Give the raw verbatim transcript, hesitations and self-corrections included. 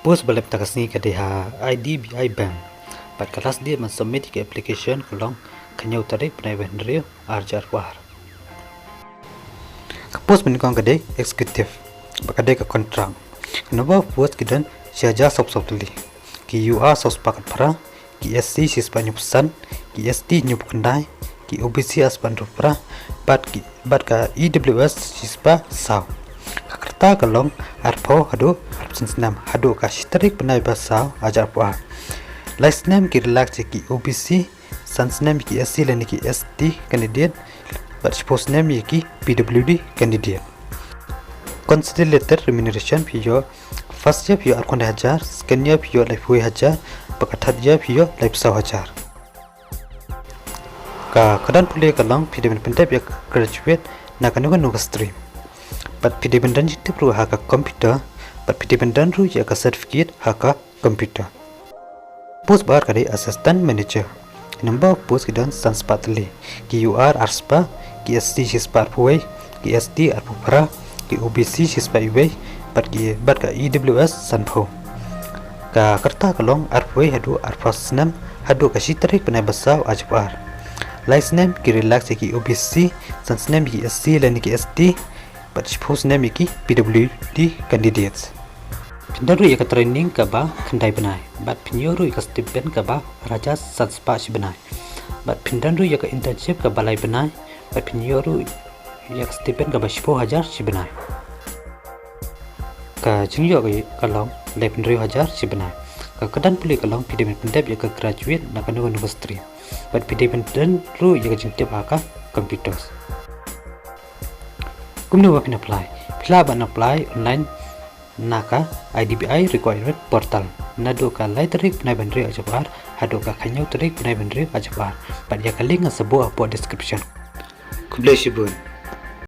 Post ba leh mynta ka sngi ka dei ha I D B I Bank. Bad ka last date ban submit ïa ka application ka long khathynñiew tarik bnai ba hynriew arhajar arphew ar. Ka post ba nyngkong ka dei executive. Bad ka dei ka contract. Ka number of post ki don shihajar sawphew saw tylli. Ki U R sawspah khatphra, ki S T shispah hynñiewphew san, ki S T hynñiewphew khyndai, ki O B C arspah hynriewphew phra, bad ki, bad ka E W S shispah saw. Ka rta ka long arphew haduh arphew san snem, haduh ka shi tarik bnai ba saw arhajar arphew ar. Lai snem ki relax ïa ki O B C, san snem ïa ki S C lane ki S T candidate, bad shiphew snem ïa ki P W D candidate. Consider letter remuneration phi ïoh, first year phi ïoh arphew khyndai hajar, second year phi ïoh laiphew wei hajar, bad ka third year phi ïoh laiphew saw hajar. Ka, ka don pule ka long phi dei ban pyndep ïa ka graduate na kano kano ka stream. Bad phi dei ban don jingtip ruh ha ka computer, bad phi dei ban don ruh ïa ka certificate ha ka computer. Post ba ar ka dei assistant manager. Number of post ki don sanspah tylli. Ki U R arspah, ki S T shispah arphew wei, ki S T arphew phra, ki O B C shispah wei, bad ki, bad ka E W S sanphew. Ka rta ka long arphew wei haduh arphew snem, haduh ka shi tarik bnai ba saw arhajar arphew ar. Lai snem ki relax ïa ki O B C, san snem ïa ki S C lane ki S T, bad shiphew snem ïa ki P W D candidates. Phin don ruh ïa ka training kaba khyndai bnai, bad phin ïoh ruh ïa ka stipend kaba arhajar sanspah shi bnai. Bad phin don ruh ïa ka internship kaba lai bnai, bad phin ïoh ruh ïa ka stipend kaba shiphew hajar shi bnai. Ka jingïoh ka, ka long laiphew hynriew hajar shi bnai. Ka, ka don pule ka long phi dei ban pyndep ïa ka graduate na kano kano ka stream. Bad phi dei ban don ruh ïa ka jingtip ha ka computers. Kumno ba phin apply? Phi lah ban apply online na ka I D B I recruitment portal naduh ka lai tarik bnai ba hynriew arhajar arphew ar haduh ka khathynñiew tarik bnai ba hynriew arhajar arphew ar. Bad ïa ka link ngan sa buh hapoh description. Khublei shibun.